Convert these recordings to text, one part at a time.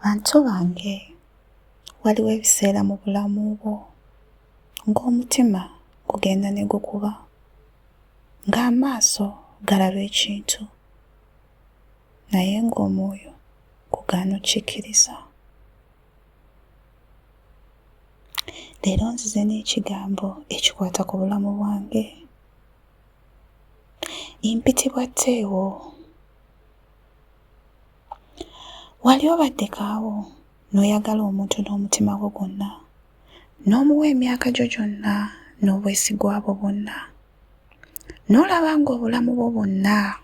Bantu bange, waliwo ebiseera mu bulamu bwo ng'omutima gugenda ne gukuba, ng'amaaso galaba ekintu naye ng'omwoyo gugaana okkikkiriza. Leero nzize n'ekigambo ekikwata ku bulamu bwange. Mpitibwa Teewo. Wali obaddeko awo n'oyagala omuntu n'omutima gwo gwonna, n'omuwa emyaka gyo gyonna n'obwesigwa bwo bwonna, n'olaba ng'obulamu bwo bwonna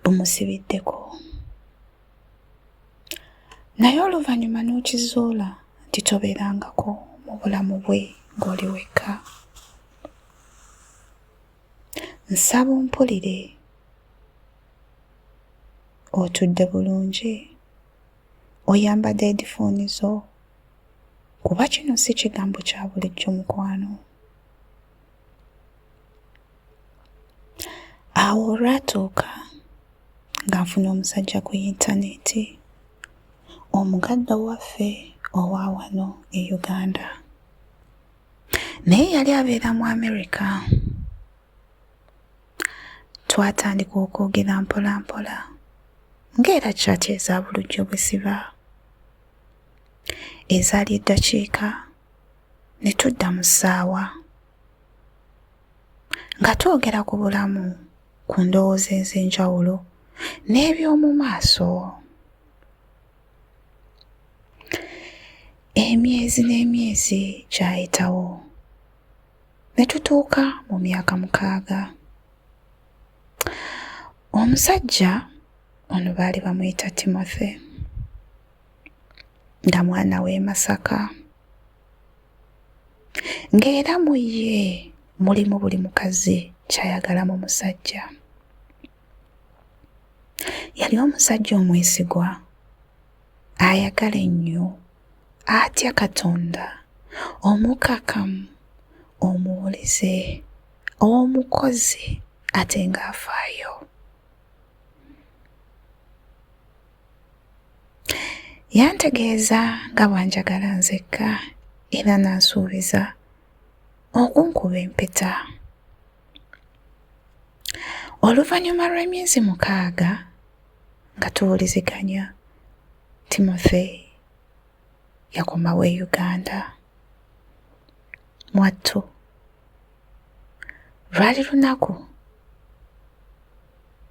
bumusibiddeko. Naye oluvannyuma n'okizuula nti tobeerangako mu bulamu bwe ng'oli wekka. Nsaba ompulire. Otudde bulungi? Oyambadde edifooni zo? Kuba kino si kigambo kya bulijjo mukwano. Awo olwatuuka nga nfuna omusajja ku yintaneeti, omugagga owaffe owa wano e Uganda. Naye yali abeera mu Amerika. Twatandika okwogera mpolampola ng'era ccaati eza bulijjo bwe ziba. Ezaali eddakiika ne tudda mu ssaawa nga twogera ku bulamu, ku ndowooza ez'enjawulo n'eby'omu maaso. Emyezi n'emyezi gyayitawo ne tutuuka mu myaka 6. Omusajja ono baali bamuyita Timothy, nga mwana w'e Masaka, ng'era mu ye mulimu buli mukazi ky'ayagala mu musajja. Yali omusajja omwesigwa, ayagala ennyo, atya Katonda, omukakamu, omuwulize, omukozi ate ng'afaayo. Yantegeeza nga bw'anjagala nzekka era n'ansuubiza okunkuba empeta. Oluvannyuma lw'emyezi 6 nga tuwuliziganya, Timothy yakomawo e Uganda. Mwattu, lwali lunaku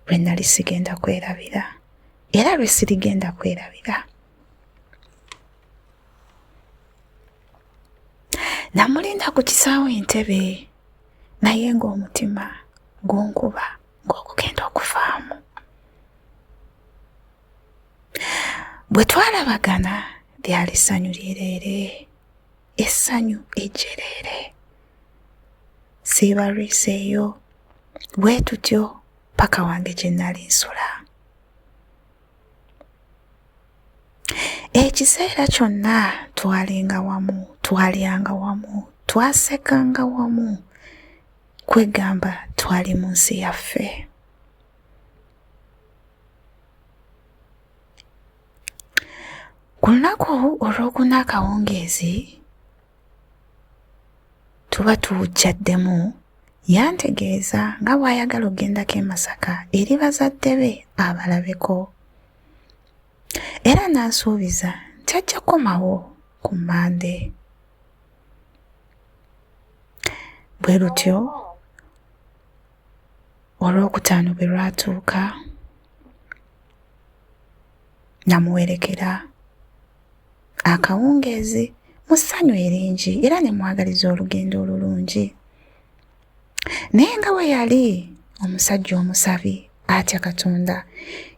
lwe nali sigenda kwerabira era lwe sirigenda kwerabira. Namulinda ku kisaawe Entebbe naye ng'omutima gunkuba ng'okugenda okuvaamu. Bwe twalabagana lyali ssanyu lyereere, essanyu ejjereere. Siibalwiseeyo bwe tutyo paka wange gye nali nsula. Ekiseera kyonna twalinga wamu, twalyanga wamu, twasekanga wamu, kwegamba twali mu nsi yaffe. Ku lunaku olwokuna akawungeezi tuba tuwujjaddemu yantegeeza nga bw'ayagala okugendako e Masaka eri bazadde be abalabeko. Era n'ansuubiza nti ajja kukomawo ku Mmande. Bwe lutyo Olwokutaano bwe lwatuuka namuwerekera akawungeezi mu ssanyu eringi era ne mwagaliza olugendo olulungi. Naye nga bwe yali omusajja omusabi atya Katonda,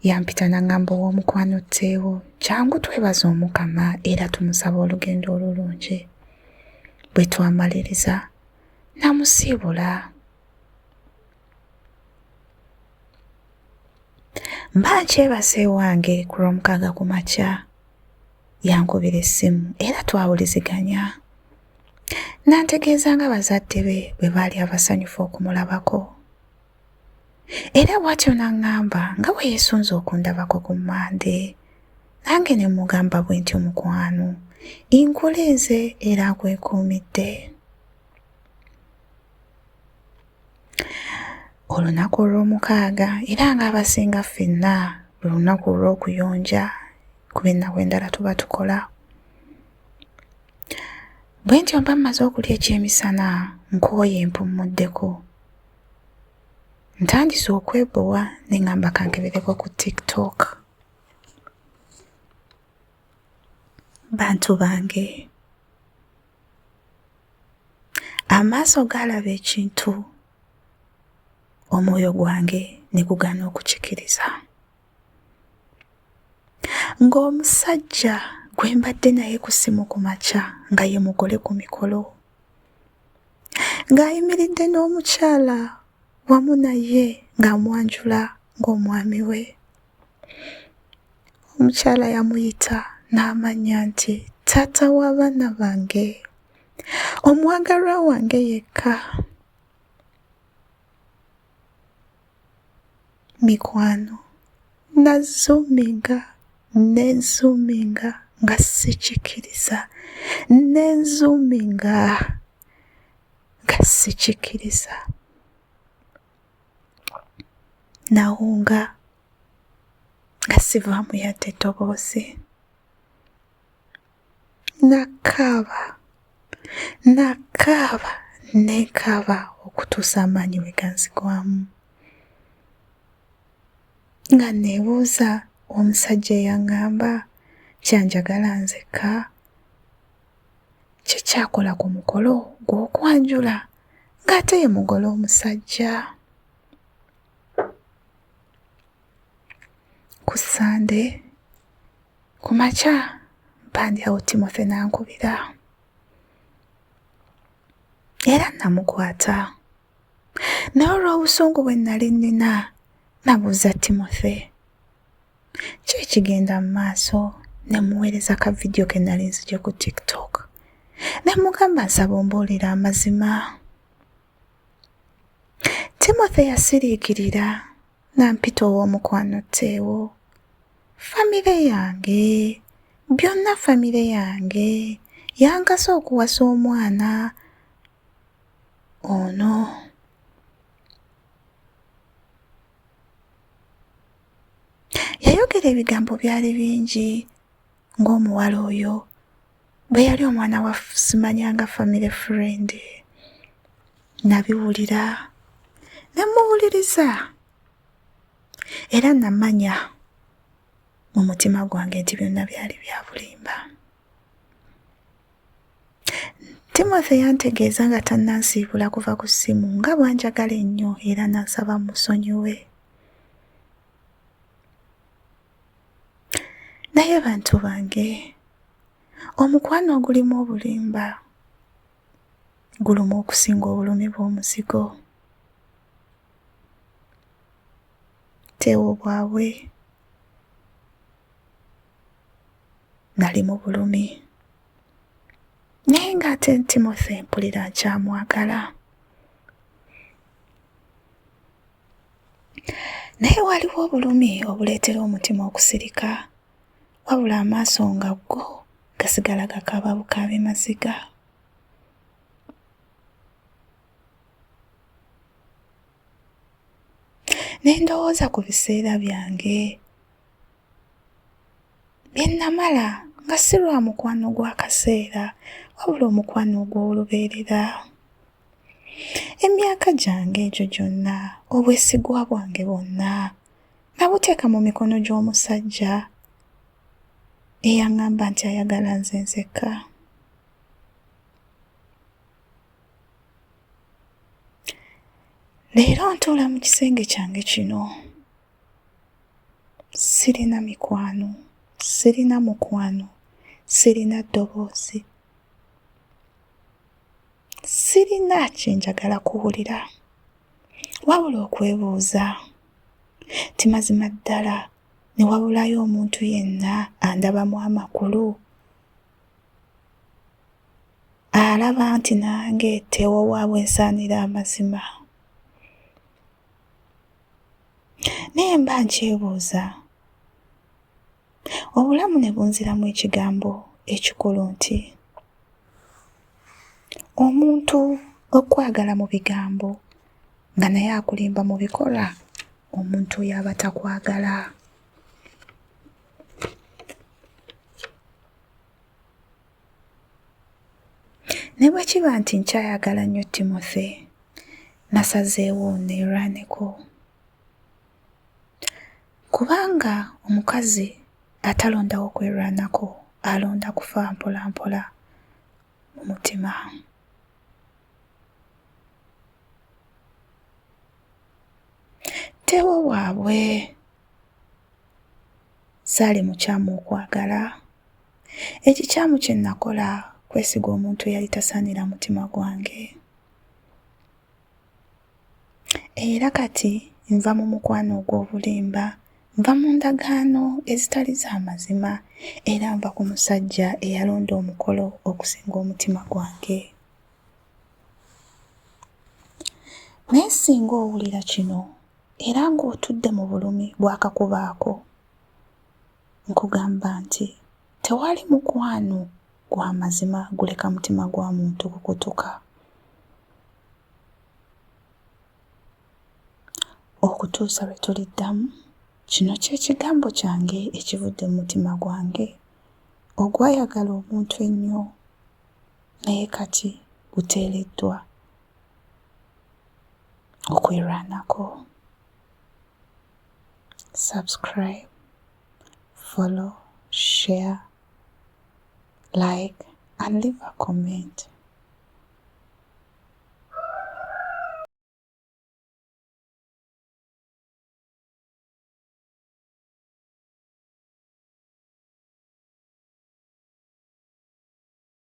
yampita n'aŋŋamba ow'omukwano Tteewo, kyangu twebaze Omukama era tumusabe olugendo olulungi. Bwe twamaliriza namusiibula. Mba nkyebase ewange ku Lwomukaaga ku makya, yankubira essimu era twawuliziganya. N'antegeeza nga bazadde be bwe baali abasanyufu okumulabako. Era bw'atyo n'aŋŋamba nga bwe yeesunze okundabako ku Mmande. Nange ne mmugamba bwe ntyo mukwano, nkulinze era nkwekuumidde. Olunaku olw'omukaaga era ng'abasinga ffenna lwe lunaku olw'okuyonja kuba ennaku endala tuba tukola. Bwe ntyo mba mmaze okulya ekyemisana nkooye mpummuddeko. Ntandise okwebowa ne ŋŋamba kankebereko ku TikTok. Bantu bange, amaaso gaalaba ekintu omwoyo gwange ne gugaana okukikiriza. Ng'omusajja gwe mbadde naye ku ssimu ku makya nga ye mugole ku mikolo, ng'ayimiridde n'omukyala wamu naye ng'amwanjula ng'omwami we. Omukyala yamuyita n'amannya nti taata w'abaana bange, omwagalwa wange yekka. Mikwano, nazuuminga ne nzuuminga nga sikikiriza, ne nzuuminga nga sikikiriza. Nawunga nga sivaamu yadde eddoboozi. Nakaaba, nakaaba, ne nkaaba okutuusa amaanyi lwe ganzigwamu. Nga neebuuza omusajja eyaŋŋamba nti anjagala nzekka, kiki akola ku mukolo gw'okwanjula ng'ate ye mugole omusajja? Ku Ssande ku makya mba ndi awo Timothy n'ankubira era namukwata naye olw'obusungu bwe nnali nnina nabuuza Timothy ki ekigenda mu maaso ne muweereza ka vidiyo ke nali nzigye ku TikTok ne mugamba nsaba ombuulire amazima. Timothy yasiriikirira n'ampita ow'omukwano Teewo. Famire yange, byonna famire yange yankase okuwasa omwana ono. Yayogera ebigambo byali bingi ng'omuwala oyo bwe yali omwana wa simanyanga family friend. Nabiwulira ne muwuliriza era namanya mu mutima gwange nti byonna byali bya bulimba. Timothy yantegeeza nga tannansiibula kuva ku ssimu nga bw'anjagala ennyo era n'ansaba mmusonyiwe. Naye bantu bange, omukwano ogulimu obulimba guluma okusinga obulumi bw'omuzigo. Tewo bwabwe nali mu bulumi naye ng'ate Timothy mpulira nkyamwagala. Naye waliwo obulumi obuleetera omutima okusirika wabula amaaso nga go gasigala gakaaba bukaabi maziga. Ne ndowooza ku biseera byange bye nnamala nga si lwa mukwano gwa kaseera wabula omukwano ogw'olubeerera. Emyaka gyange egyo gyonna, obwesigwa bwange bwonna nabuteeka mu mikono gy'omusajja eyaŋŋamba nti ayagala nze nzekka. Leero ntuula mu kisenge kyange kino. Sirina mikwano, sirina mukwano, sirina ddoboozi. Sirina kye njagala kuwulira wabula okwebuuza nti mazima ddala ne wabulayo omuntu yenna andabamu amakulu alaba nti nange tewowaabwe nsaanira amazima. Naye mba nkyebuuza, obulamu ne bunziramu ekigambo ekikulu nti, omuntu okwagala mu bigambo nga naye akulimba mu bikolwa, omuntu oyo aba takwagala. Ne bwe kiba nti nkyayagala nnyo Timothy, nasazeewo neerwaneko. Kubanga omukazi atalondawo kwerwanako alonda kufa mpolampola mu mutima. Tewo waabwe saali mukyamu okwagala. Ekikyamu kye nakola kwesiga omuntu eyali tasaanira mutima gwange. Era kati nva mu mukwano ogw'obulimba, nva mu ndagaano ezitali za mazima, era nva ku musajja eyalonda omukolo okusinga omutima gwange. Naye singa owulira kino era ng'otudde mu bulumi bw'akakubaako, nkugamba nti tewali mukwano gwa mazima guleka mutima gwa muntu kukutuka. Okutuusa lwe tuliddamu, kino kye kigambo kyange ekivudde mu mutima gwange ogwayagala omuntu ennyo naye kati guteereddwa okwerwanako. Subscribe, follow, share, like and leave a comment.